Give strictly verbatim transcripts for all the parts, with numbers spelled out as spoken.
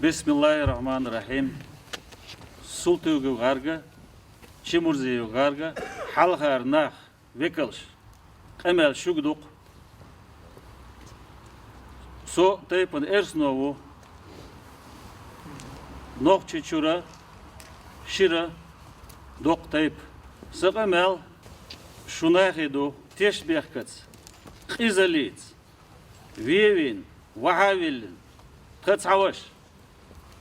Бисмиллахир-рахманир-рахим. Султыгов гӀарга, Чимурзиев гӀарга, хьалхара нах, векалш, къамел шуга ду-кх. Со тайпан эрсано ву. Нохчийчуьра шира доккха тайпа. Са къамел шун нахе ду, тешнабехкаца, къизаллица, вевийна, вахьа а виллина, тха цхьа ваша,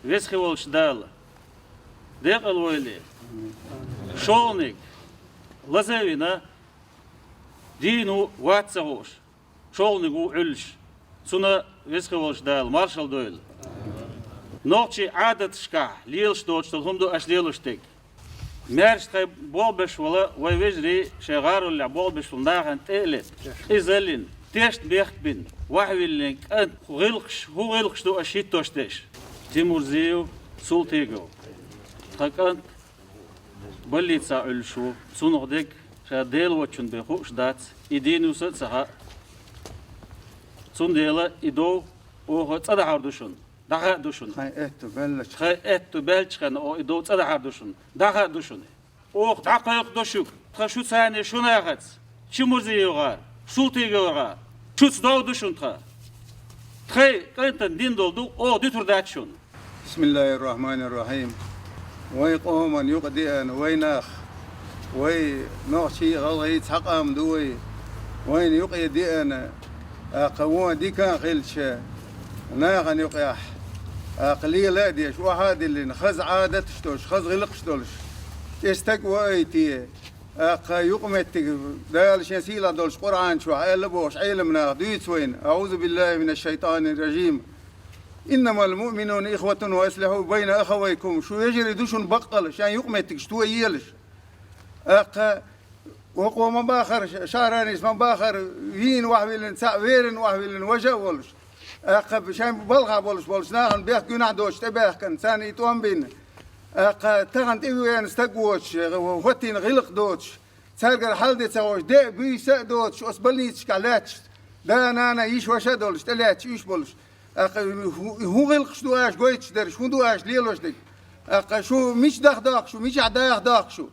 Везхи волчу Дала декъала войла. ШолгӀаниг лаза а вина, дийна ву, вац ца хууш, шолгӀаниг ву Ӏуьллуш. Цунна Везхи волчу Дала маршалла дойла. Нохчийн Ӏадаташкахь лелаш доцуш долу хӀума ду аша лелош дерг. Маьрша тхайн болх беш волу вайн вежарий шайн гӀароллехь болх беш волу нахана тӀе а летта, къизаллина, тешнабехк бина, вахьавиллина кӀант, гӀиллакхаш, хӀун гӀиллакхаш ду аша хӀиттош дерш? Тимурзиев Султыгов. Тхан кӀант баллицахь Ӏуьллуш ву, цунах дерг ша Дела воцчунна бен хууш дац, и дийна ву сан а ца хаьа. Цундела и дов оха цӀа дахьар ду шуна, дӀахаа ду шуна. Тхайн аьтту баьллачу. Тхайн аьтту баьллачу хенахь оха и дов цӀа дахьар ду шуна, дӀахаа ду шуна. Оха дӀакхойкху до шуьга, тхан шу царний шу нахаца, Чимурзиев гӀар, Султыгов гӀар, шуьца дов ду шуна тхан. Тхайн кӀантана дина долу ду, оха дуьтур дац шуна. Бисмиллахир-рахманир-рахим. Вайн къоман юкъа деана вай нах, вай нохчий а, гӀалгӀай а цхьа къам ду вай. Вайна юкъе деана, тӀаккха вон дика а хилча, нахана юкъехь, тӀаккха лела а деш, охьа а диллина, хаза Ӏадаташ долуш, хаза гӀиллакхаш долуш, тӀе стаг ваийта, тӀаккха юкъаметтиг, Дала шен сийлахь долуш Къуръан чохь аьлла бохуш, Ӏелам наха дуьйцу вайна: «АӀузу биллахи минаш шайтанир ражим. Иннамал муъминуна ихватун ва аслихьу байна ахавайкум». Шу вежарий ду шуна баккъала, шайн юкъаметтигаш тоелаш. ТӀаккха вокхо ма бахара, Шахранис ма бахара, вийна охьавиллина цхьаъ, верина охьавиллина важа а волуш. ТӀаккха шайн балхахь болуш болчу нахана бехк, гуьнахь доцуш тӀебаьхкина, царна и тӀом бина. ТӀаккха тахана тӀе веана стаг воцуш, хӀоттийна гӀиллакх доцуш, цаьргара хьал де ца хууш, де а, буьйса а доцуш, оцу больницашкахь лаьтташ, да-нана, йиша-ваша а долуш, тӀелаьтташ уьш болуш. ТӀаккха хӀун, хӀун гӀиллакхаш ду аша гойтуш дерш, хӀун ду аша лелош дерг? ТӀаккха шу мича даха дохку шу, мичахь даха дохку шу?